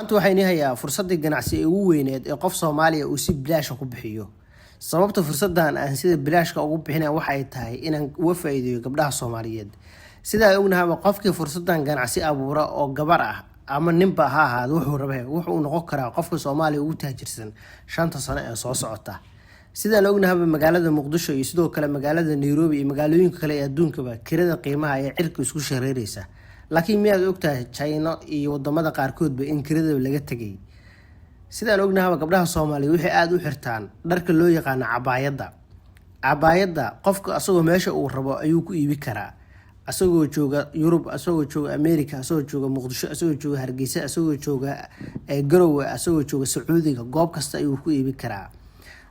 Maanta waxaan idin hayaa fursaddii ganacsi ee ugu weyneed ee qof Soomaaliya uu si bilaash ah ku bixiyo. Sababta fursaddan aan sida bilaashka ugu bixinayo waxa ay tahay inaan uga faa'iideeyo gabdhaha Soomaaliyeed. Sida ay ognahaba, qofkii fursaddan ganacsi abuura oo gabar ah ama ninba ha ahaado, wuxuu rabay wuxuu noqon karaa qofka Soomaaliya ugu taajirsan 5ta sano ee soo socota. Sidaan ognahaba, magaalada Muqdisho iyo sidoo kale magaalada Nairobi iyo magaalooyinka kale ee adduunkaba kirada qiimaha ayaa cirka isku shareeraysa. Laakiin miyaad ogtahay China iyo wadamada qaarkoodba in kirada laga tegay? Sidaan ognahaba, gabdhaha Soomaaliyeed waxay aada u xirtaan dharka loo yaqaano cabaayadda. Cabaayadda qofka asagoo meesha uu rabo ayuu ku iibi karaa, asagoo jooga Yurub, asagoo jooga America, asagoo jooga Muqdisho, asagoo jooga Hargeysa, asagoo jooga Garowe, asagoo jooga Sacuudiga, goob kasta ayuu ku iibi karaa.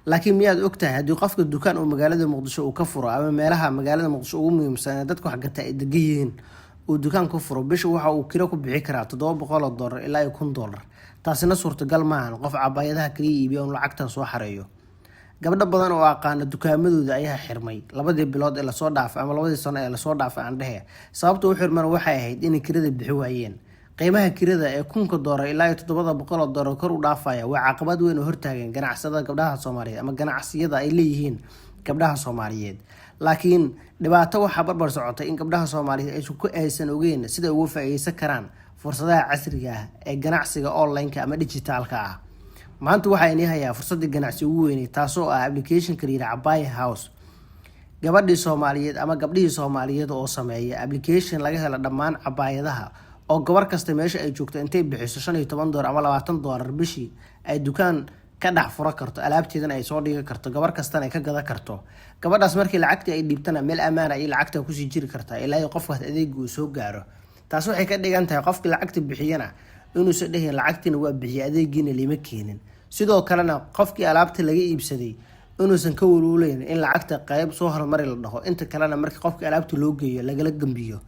Laakiin miyaad ogtahay haddii qofka dukaan uu magaalada Muqdisho uu ka furo ama meelaha magaalada Muqdisho ugu muhiimsan ee dadka waxgata ay degan yihiin uu dukaan ku furo, bisha waxa uu kiro ku bixi karaa $700 ilaa iyo $1000? Taasina suurtagal maahan qof cabaayadaha kaliya iibiya un lacagtan soo xareeyo. Gabdho badan oo aqaana dukaamadooda ayaa xirmay 2dii bilood ee lasoo dhaafay ama 2dii sano ee lasoo dhaafay aan dhehe. Sababta u xirmana waxay ahayd inay kirada bixi waayeen. Qiimaha kirada ee $1000 ilaa iyo $700 kor u dhaafaya waa caqabad weyn oo hortaagan ganacsada gabdhaha Soomaaliyeed ama ganacsiyada ay leeyihiin gabdhaha Soomaaliyeed. Laakiin dhibaato waxaa barbar socotay in gabdhaha Soomaaliyeed aysan ogeyn sida uga faa-iideysan karaan fursadaha casriga ah ee ganacsiga online-ka ama dijitaalka ah. Maanta waxaa inii hayaa fursadii ganacsi ugu weynay, taasoo ah applicationka la yidhaha Cabaya House. Gabadhii Soomaaliyeed ama gabdhihii Soomaaliyeed oo sameeya application laga helo dhammaan cabaayadaha, oo gabar kasta meesha ay joogto intay bixiso $15 ama $20 bishii ay dukaan ka dhex furo karto, alaabteedana ay soo dhigi karto, gabar kastana ay ka gadan karto. Gabadhaas markii lacagtii ay dhiibtana, meel ammaana ayay lacagta kusii jiri kartaa ilaa qofkaas adeega uu soo gaaro. Taas waxay ka dhigan tahay qofkii lacagta bixiyana inuusan dhehin "Lacagtiina waa bixiyay, adeegiina lima keenin." Sidoo kalena qofkii alaabta laga iibsaday inuusan ka walwaleyn in lacagta qayb soo hormari la dhaho, inta kalena markii qofkii alaabta loo geeyo lagala gambiyo.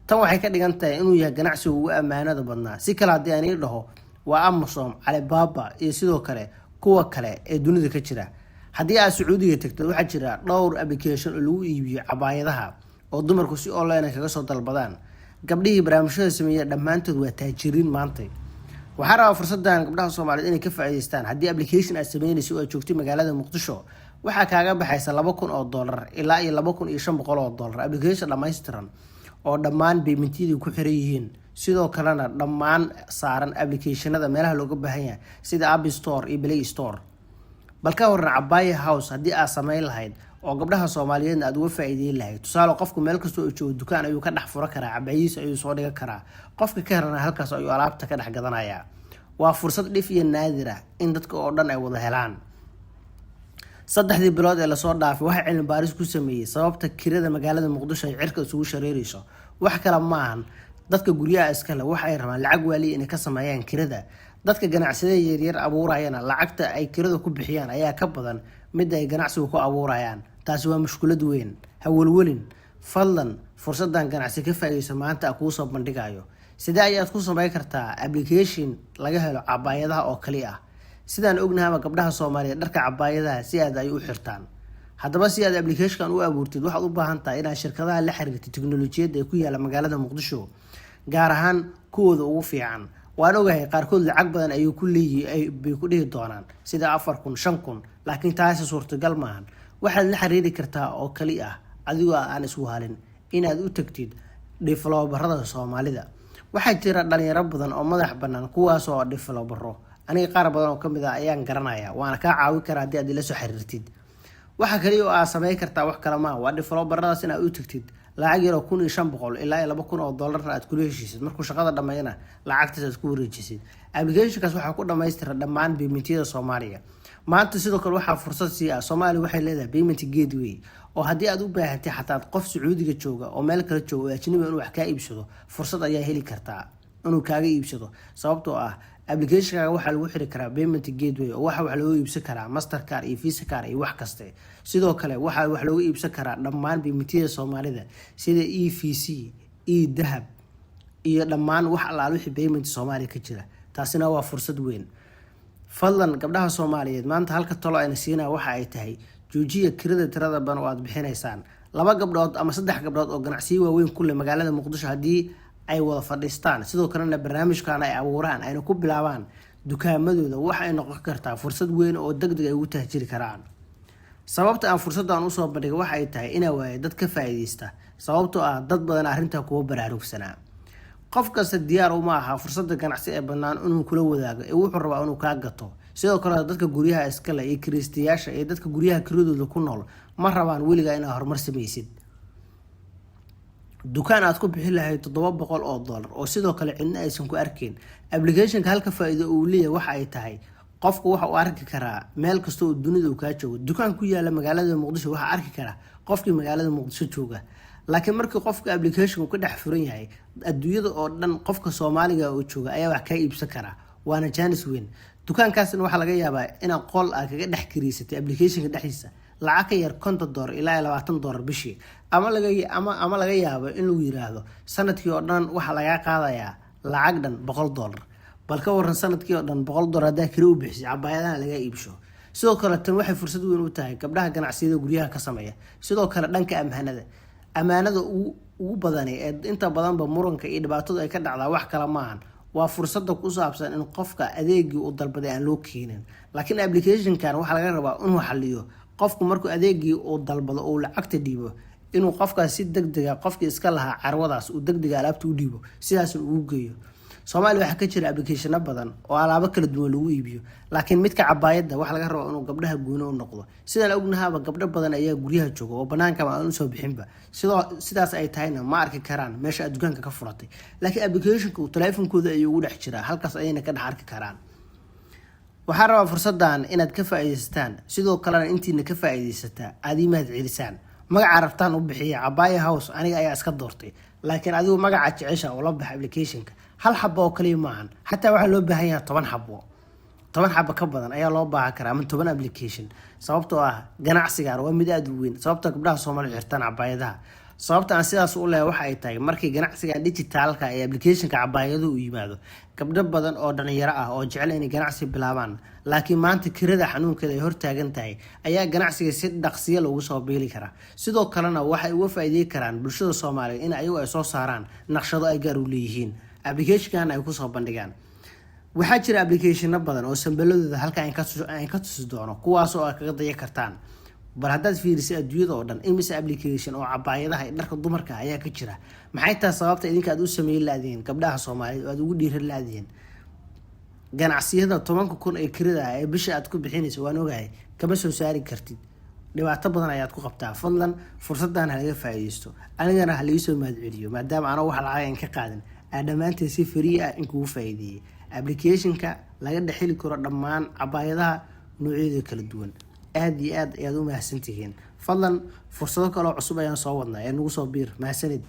Tan waxay ka dhigan tahay inuu yahay ganacsiga ugu ammaanada badnaa. Si kale haddii aan ii dhaho, waa Amazon, Alibaba iyo sidoo kale kuwa kale ee dunida ka jira. Haddii aad Sacuudiga tagto, waxaa jira dhowr application oo lagu iibiyo cabaayadaha oo dumarku si online kaga soo dalbadaan. Gabdhihii barnaamijyada sameeya dhammaantood waa taajiriin maantay. Waxaa rabaa fursadan gabdhaha Soomaaliyeed inay ka faa'iideystaan. Haddii application aad sameynaysa oo aad joogtay magaalada Muqdisho, waxaa kaaga baxaysa $2000 ilaa iyo $2500 application dhammaystiran oo dhammaan paymentyadii ku xiran yihiin, sidoo kalena dhammaan saaran applicationada meelaha looga baahan yahay sida App Store iyo Play Store. Bal ka waran Cabaya House haddii aad sameyn lahayd oo gabdhaha Soomaaliyeedna aada uga faa-iideyn lahayd? Tusaale, qofku meel kastoo uu joogo dukaan ayuu ka dhex furo karaa, cabayihiisa ayuu soo dhigan karaa, qofka ka helana halkaas ayuu alaabta ka dhex gadanayaa. Waa fursad dhif iyo naadir ah in dadka oo dhan ay wada helaan. 3dii bilood ee lasoo dhaafay waxaa cilmi baaris ku sameeyey sababta kirada magaalada Muqdisho ay cirka isugu shareereyso. Wax kale ma ahan, dadka guryaha iskale waxa ay rabaan lacag waaliya inay ka sameeyaan kirada. Dadka ganacsiyada yaryar abuurayana lacagta ay kirada ku bixiyaan ayaa ka badan midda ay ganacsigu ku abuurayaan. Taasi waa mushkulad weyn. Hawalwelin, fadlan fursadan ganacsi ka faa-iideyso maanta a kuu soo bandhigayo. Sidee ayaad ku sameyn kartaa application laga helo cabaayadaha oo kali ah? Sidaan ognahaba, gabdhaha Soomaaliyeed dharka cabaayadaha si aad ay u xirtaan. Haddaba, si aad applicationkan u abuurtid, waxaad u baahan tahay inaad shirkadaha la xiriirtid teknolojiyadda ee ku yaala magaalada Muqdisho, gaar ahaan kuwooda ugu fiican. Waan ogahay qaarkood lacag badan ayuu ku leeyihi bay ku dhihi doonaan, sida 4000, 5000, laakiin taasi suurtagal maahan. Waxaad la xiriiri kartaa oo kali ah, adigoo aan iswahalin, inaad u tagtid developerada Soomaalida. Waxaa jira dhalinyaro badan oo madax banaan kuwaasoo developero. Aniga qaar badan oo kamid ah ayaan garanaya, waana kaa caawin karaa haddii aad ila soo xiriirtid. Waxa kaliya oo aad sameyn kartaa wax kale maa, waa developeradaas inaad u tagtid, lacag yaroo 1500 ilaa iyo $2000na aad kula heshiisid. Markuu shaqada dhammeeyana, lacagtaas aad ku wareejisid. Applicationkaas waxaa ku dhamaystira dhammaan paymentyada Soomaaliya maanta. Sidoo kale waxaa fursad sii ah, Soomaaliya waxay leedahay payment gateway, oo haddii aad u baahantay xataa qof Sacuudiga jooga oo meel kale jooga oo ajnabiga inuu wax kaa iibsado, fursad ayaa heli kartaa inuu kaaga iibsado, sababtoo ah applicationkaaga waxaa lagu xiri karaa payment gateway, oo waxa wax looga iibsan karaa Mastercard iyo Visa card iyo wax kaste. Sidoo kale waxaa wax looga iibsan karaa dhammaan paymentyada Soomaalida sida EVC, eDahab iyo dhammaan wax allaal wixii payment Soomaaliya ka jira. Taasina waa fursad weyn. Fadlan gabdhaha Soomaaliyeed, maanta halka talo ayna siinaa waxa ay tahay: joojiya kirada tirada badan oo aada bixinaysaan. Laba gabdhood ama saddex gabdhood oo ganacsiyo waaweyn ku leh magaalada Muqdisho haddii ay ay wada fadhiistaan, sidoo kalena barnaamijkan ay abuuraan, ayna ku bilaabaan dukaamadooda, waxa ay noqon kartaa fursad weyn oo deg deg ay ugu tahjiri karaan. Sababta aan fursaddan usoo bandhigay waxa ay tahay inaa waaye dad ka faa-iideysta, sababtoo ah dad badan arrintaa kuwa baraarugsanaa. Qof kasta diyaar uma aha fursadda ganacsi ee bannaan inuu kula wadaago, ee wuxuu rabaa inuu kaa gato. Sidoo kale dadka guryaha iskale iyo kiraystayaasha iyo dadka guryaha kiradooda ku nool ma rabaan weligaa inaad horumar samaysid. Dukaan aad ku bixin lahayd $700 oo sidoo kale cidna aysan ku arkeyn, applicationka halka faa-iido uu leeyahay waxa ay tahay qofku waxa uu arki karaa meel kasta oo dunida uu kaa joogo. Dukaan ku yaala magaalada Muqdisho waxaa arki karaa qofkii magaalada Muqdisho jooga, laakiin markii qofka applicationku ka dhex furan yahay, adduunyada oo dhan qofka Soomaaliga oo jooga ayaa wax kaa iibsan karaa, waana jaanis weyn. Dukaankaasna waxaa laga yaabaa inaad qol aad kaga dhex kariisatay applicationka dhexdiisa lacag ka yar $50 ilaa $20 bishii, ama laga yaabo in lagu yiraahdo sanadkii oo dhan waxaa lagaa qaadayaa lacag dhan $100. Bal ka waran sanadkii oo dhan $100 haddaa kari u bixisay, cabaayadaha lagaa iibsho? Sidoo kale tan waxay fursad weyn u tahay gabdhaha ganacsiyada guryaha ka sameeya. Sidoo kale dhanka ammaanada, ammaanada ugu badani ee inta badanba muranka iyo dhibaatadu ay ka dhacdaa wax kale maahan, waa fursada ku saabsan in qofka adeegii uu dalbaday aan loo keenin. Laakiin applicationkan waxaa laga rabaa inuu xaliyo: qofku markuu adeegii uu dalbado, uu lacagta dhiibo, inuu qofkaas si degdega qofkii iska lahaa carwadaas uu degdega alaabta u dhiibo, sidaas ugu geeyo. Soomaaliya waxaa ka jira applicationo badan oo alaabo kala duwan lagu iibiyo, laakiin midka cabaayadda waxaa laga rabaa inuu gabdhaha gooni u noqdo. Sidaan ognahaaba, gabdho badan ayaa guryaha jooga oo banaankaba aan usoo bixinba. Sidoo sidaas ay tahayna ma arki karaan meesha aad dukaanka ka furatay, laakiin applicationka taleefonkooda ayuu ugu dhex jiraa, halkaas ayayna ka dhex arki karaan. Waxaa rabaa fursadan inaad ka faa-iideysataan, sidoo kalena intiina ka faa-iideysataa aad ii mahad celisaan. Magaca rabtaan u bixiya, Cabaaya House aniga ayaa iska doortay, laakiin adigu magaca jecesha ula baxa. Applicationka hal xabo oo kaliya maahan, xataa waxaa loo baahan yahay 10 xabo, 10 xabo ka badan ayaa loo baahan karaa ama 10 application, sababtoo ah ganacsigan waa mid aada u weyn. Sababta gabdhaha Soomaaliya xirtaan cabaayadaha, sababta aan sidaas u leehay waxa ay tahay markii ganacsigan digitalka ee applicationka cabaayadu uu yimaado, gabdho badan oo dhalinyaro ah oo jecel inay ganacsi bilaabaan, laakiin maanta kirada xanuunkeeda ay hortaagan tahay, ayaa ganacsiga si dhaqsiya loogu soo biili karaa. Sidoo kalena waxay uga faa-iidey karaan bulshada Soomaaliya in ayagu ay soo saaraan naqshado ay gaar u leeyihiin, applicationkan ay kusoo bandhigaan. Waxaa jira applicationo badan oo sambaladooda halka aan ka tusi doono, kuwaas oo aad kaga daya kartaan. Bal haddaad fiirisay adduunyada oo dhan, imise application oo cabaayadaha iyo dharka dumarka ayaa ka jira? Maxay tahay sababta idinka aad u sameyn laadihiin, gabdhaha Soomaaliyeed, oo aad ugu dhiiran laadihiin ganacsiyada 10,000 ee kirada ah ee bisha aad ku bixinayso? Waan ogahay, kama soo saari kartid, dhibaato badan ayaad ku qabtaa. Fadlan fursadan halaga faa-iideysto, anigana ha laiisoo mahadceliyo, maadaama anoo wax lacag aan ka qaadin aa dhammaanteed si free ah in kugu faa-iideeyey applicationka laga dhexeli karo dhammaan cabaayadaha noocyadooda kala duwan. Aada iyo aad ayaad u mahadsantihiin. Fadlan fursado kaloo cusub ayaan soo wadnaa ee nagu soo biir. Mahadsanid.